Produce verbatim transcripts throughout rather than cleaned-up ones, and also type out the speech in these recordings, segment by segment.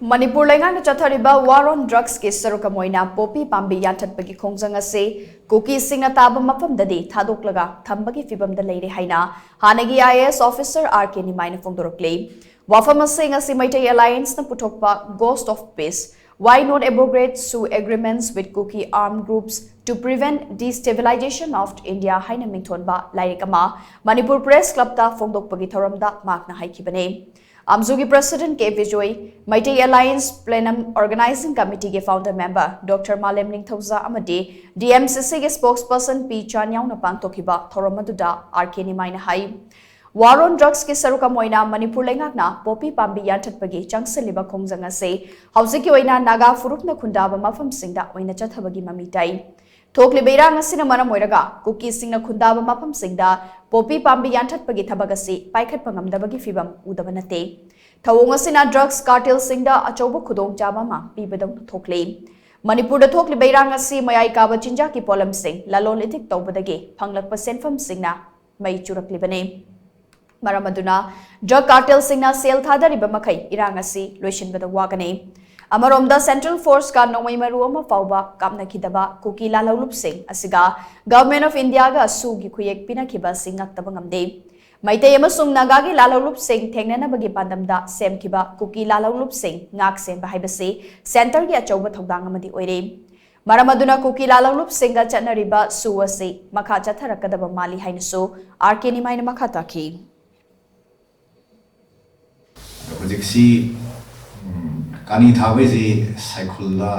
ꯃꯅꯤꯄꯨꯔ ꯂꯩꯉꯥꯛꯅ ꯆꯠꯊꯔꯤꯕ War on Drugsꯀꯤ ꯁꯔꯨꯛ ꯑꯃ ꯑꯣꯏꯅ ꯄꯣꯄꯤ ꯄꯥꯝꯕꯤ ꯌꯥꯟꯊꯠꯄꯒꯤ ꯈꯣꯡꯖꯪ ꯑꯁꯤ ꯀꯨꯀꯤꯁꯤꯡꯅ ꯇꯥꯕ ꯃꯐꯝꯗꯗꯤ ꯊꯥꯗꯣꯛꯂꯒ ꯊꯝꯕꯒꯤ ꯐꯤꯕꯝꯗ ꯂꯩꯔꯦ ꯍꯥꯏꯅ ꯍꯥꯟꯅꯒꯤ I A S officer R K ꯅꯤꯃꯥꯏꯅ ꯐꯣꯡꯗꯣꯔꯛꯂꯤ꯫ ꯋꯥꯐꯝ ꯑꯁꯤ ꯉꯁꯤ ꯃꯩꯇꯩ Allianceꯅ ꯄꯨꯊꯣꯛꯄ Ghost of Peace, Why Not Abrogate Sioux Agreements with Kuki Armed Groups to Prevent Destabilization of India ꯍꯥꯏꯅ ꯃꯤꯡꯊꯣꯟꯕ ꯂꯥꯏꯔꯤꯛ ꯑꯃ ꯃꯅꯤꯄꯨꯔ Press Clubꯇ ꯐꯣꯡꯗꯣꯛꯄꯒꯤ ꯊꯧꯔꯝꯗ ꯃꯍꯥꯛꯅ ꯍꯥꯏꯈꯤꯕꯅꯤ꯫ ꯑꯝꯖꯨꯒꯤ President K Bijoy, Meitei Alliance Plenum Organizing Committeeꯒꯤ founder member Doctor ꯃꯥꯂꯦꯝ ꯅꯤꯡꯊꯧꯖꯥ ꯑꯃꯗꯤ D M C Cꯒꯤ spokesperson P ꯆꯥꯟ ꯌꯥꯎꯅ ꯄꯥꯡꯊꯣꯛꯈꯤꯕ ꯊꯧꯔꯝ ꯑꯗꯨꯗ R K ꯅꯤꯃꯥꯏꯅ high, War on Drugsꯀꯤ ꯁꯔꯨꯛ ꯑꯃ ꯑꯣꯏꯅ ꯃꯅꯤꯄꯨꯔ ꯂꯩꯉꯥꯛꯅ ꯄꯣꯄꯤ ꯄꯥꯝꯕꯤ ꯌꯥꯟꯊꯠꯄꯒꯤ ꯆꯪꯁꯤꯜꯂꯤꯕ ꯈꯣꯡꯖꯪ ꯑꯁꯤ ꯍꯧꯖꯤꯛꯀꯤ ꯑꯣꯏꯅ ꯅꯥꯒꯥ ꯐꯨꯔꯨꯞꯅ ꯈꯨꯟꯗꯥꯕ ꯃꯐꯝꯁꯤꯡꯗ ꯑꯣꯏꯅ ꯆꯠꯊꯕꯒꯤ ꯃꯃꯤ ꯇꯥꯏ꯫ ꯊꯣꯛꯂꯤꯕ ꯏꯔꯥꯡ ꯑꯁꯤꯅ ꯃꯔꯝ ꯑꯣꯏꯔꯒ ꯀꯨꯀꯤꯁꯤꯡꯅ ꯈꯨꯟꯗꯥꯕ ꯃꯐꯝꯁꯤꯡꯗ ꯄꯣꯄꯤ ꯄꯥꯝꯕꯤ ꯌꯥꯟꯊꯠꯄꯒꯤ ꯊꯕꯛ ꯑꯁꯤ ꯄꯥꯏꯈꯠꯄ ꯉꯝꯗꯕꯒꯤ ꯐꯤꯚꯝ ꯎꯗꯕ ꯅꯠꯇꯦ꯫ ꯊꯧꯑꯣꯡ ꯑꯁꯤꯅ drugs cartelꯁꯤꯡꯗ ꯑꯆꯧꯕ ꯈꯨꯗꯣꯡꯆꯥꯕ ꯑꯃ ꯄꯤꯕꯗꯧꯅ ꯊꯣꯛꯂꯤ꯫ ꯃꯅꯤꯄꯨꯔꯗ ꯊꯣꯛꯂꯤꯕ ꯏꯔꯥꯡ ꯑꯁꯤ ꯃꯌꯥꯏ ꯀꯥꯕ ꯆꯤꯟꯖꯥꯛꯀꯤ ꯄꯣꯠꯂꯝꯁꯤꯡ ꯂꯂꯣꯟ ꯏꯇꯤꯛ ꯇꯧꯕꯗꯒꯤ ꯐꯪꯂꯛꯄ ꯁꯦꯟꯐꯝꯁꯤꯡꯅ ꯃꯩ ꯆꯨꯔꯛꯂꯤꯕꯅꯤ꯫ ꯃꯔꯝ ꯑꯗꯨꯅ drug cartelꯁꯤꯡꯅ ꯁꯦꯜ ꯊꯥꯗꯔꯤꯕ ꯃꯈꯩ ꯏꯔꯥꯡ ꯑꯁꯤ ꯂꯣꯏꯁꯤꯟꯕꯗ ꯋꯥꯒꯅꯤ꯫ ꯑꯃꯔꯣꯝꯗ central forceꯀ ꯅꯣꯡꯃꯩ ꯃꯔꯨ ꯑꯃ ꯐꯥꯎꯕ ꯀꯥꯞꯅꯈꯤꯗꯕ ꯀꯨꯀꯤ ꯂꯥꯜꯍꯧꯂꯨꯞꯁꯤꯡ ꯑꯁꯤꯒ Government of Indiaꯒ ꯁꯨꯒꯤ ꯈꯨꯌꯦꯛ ꯄꯤꯅꯈꯤꯕ ꯑꯁꯤ ꯉꯛꯇꯕ ꯉꯝꯗꯦ꯫ ꯃꯩꯇꯩ ꯑꯃꯁꯨꯡ ꯅꯥꯒꯥꯒꯤ ꯂꯥꯜꯍꯧꯂꯨꯞꯁꯤꯡ ꯊꯦꯡꯅꯅꯕꯒꯤ ꯄꯥꯟꯗꯝꯗ ꯁꯦꯝꯈꯤꯕ ꯀꯨꯀꯤ ꯂꯥꯜꯍꯧꯂꯨꯞꯁꯤꯡ ꯉꯥꯛ ꯁꯦꯟꯕ ꯍꯥꯏꯕꯁꯤ centreꯒꯤ ꯑꯆꯧꯕ ꯊꯧꯗꯥꯡ ꯑꯃꯗꯤ ꯑꯣꯏꯔꯤ꯫ ꯃꯔꯝ ꯑꯗꯨꯅ ꯀꯨꯀꯤ ꯂꯥꯜꯍꯧꯂꯨꯞꯁꯤꯡꯒ ꯆꯠꯅꯔꯤꯕ ꯁꯨ ꯑꯁꯤ ꯃꯈꯥ ꯆꯠꯊꯔꯛꯀꯗꯕ ꯃꯥꯜꯂꯤ ꯍꯥꯏꯅꯁꯨ R K ꯅꯤꯃꯥꯏꯅ ꯃꯈꯥ ꯇꯥꯈꯤ꯫ ꯍꯧꯖꯤꯛꯁꯤ ꯎꯝ, ꯀꯥꯅꯤ ꯊꯥꯕꯩꯁꯤ ꯁꯥꯏꯈꯨꯜꯗ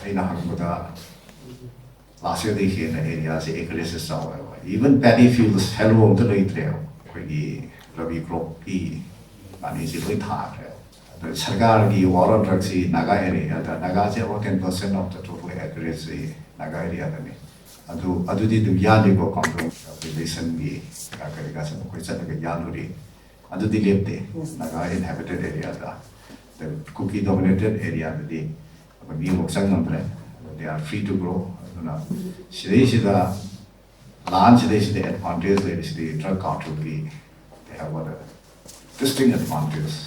ꯑꯩꯅ ꯍꯪꯕꯗ last yearꯗꯒꯤ ꯍꯦꯟꯅ areaꯁꯤ acreaꯁꯤ ꯆꯥꯎꯋꯦꯕ꯫ Even paddy fields ꯍꯦꯜꯂꯣ ꯑꯝꯇ ꯂꯩꯇ꯭ꯔꯦꯕ꯫ ꯑꯩꯈꯣꯏꯒꯤ ꯔꯕꯤ cropꯀꯤ ꯀꯥꯅꯤꯁꯤ ꯂꯣꯏ ꯊꯥꯈ꯭ꯔꯦꯕ꯫ ꯑꯗꯣ ꯁꯔꯀꯥꯔꯒꯤ War on Drugsꯁꯤ Naga areaꯗ, ꯅꯥꯒꯥꯁꯦ about ten percent of the total acreageꯁꯤ Naga areaꯗꯅꯤ꯫ ꯑꯗꯨ ꯑꯗꯨꯗꯤ ꯑꯗꯨꯝ ꯌꯥꯅꯤꯀꯣ, ꯀꯝꯄ꯭ꯂꯦꯟ ꯑꯦꯄ꯭ꯂꯤꯀꯦꯁꯟꯒꯤ ꯀꯔꯤ ꯀꯔꯥꯁꯦ ꯑꯩꯈꯣꯏ ꯆꯠꯂꯒ ꯌꯥꯜꯂꯨꯔꯤ꯫ ꯑꯗꯨꯗꯤ ꯂꯦꯞꯇꯦ꯫ Naga inhabited areaꯗ, the Kuki dominated areaꯗꯗꯤ ꯑꯩꯈꯣꯏ ꯃꯤ ꯑꯃꯨꯛ ꯆꯪ ꯉꯝꯗ꯭ꯔꯦ꯫ They are free to grow꯫ ꯑꯗꯨꯅ ꯁꯤꯗꯩꯁꯤꯗ ꯂꯥꯟ ꯁꯤꯗꯩꯁꯤꯗ advantage ꯂꯩꯔꯤꯁꯤꯗꯤ drug cartelꯒꯤ they have got a distinct advantage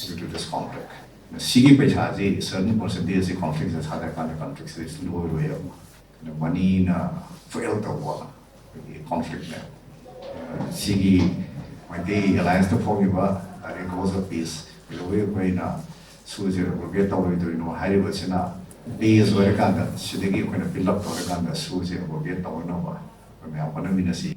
due to this conflict꯫ ꯁꯤꯒꯤ ꯄꯩꯁꯥꯁꯤ, certain percentage ꯁꯤ conflict ꯁꯦ ꯊꯥꯗꯔꯀꯥꯟꯗ conflict ꯁꯤ ꯂꯣꯏꯔꯣꯏꯕ꯫ ꯃꯅꯤꯅ ꯐꯦꯜ ꯇꯧꯕ ꯑꯩꯈꯣꯏꯒꯤ conflict ꯅꯦ꯫ ꯁꯤꯒꯤ ꯃꯩꯇꯩ alliance ꯇ ꯐꯣꯡꯉꯤꯕ Echoes of Peace ꯀꯩꯗꯧꯕꯩ ꯑꯩꯈꯣꯏꯅ ꯁꯨꯁꯦ revoke ꯇꯧꯔꯣꯏꯗꯣꯏꯅꯣ ꯍꯥꯏꯔꯤꯕꯁꯤꯅ, base ꯑꯣꯏꯔꯀꯥꯟꯗ, ꯁꯤꯗꯒꯤ ꯑꯩꯈꯣꯏꯅ build up ꯇꯧꯔꯀꯥꯟꯗ ꯁꯨꯁꯦ revoke ꯇꯧꯅꯅꯕ ꯑꯩꯈꯣꯏ ꯃꯌꯥꯝ ꯍꯣꯠꯅꯃꯤꯟꯅꯁꯤ꯫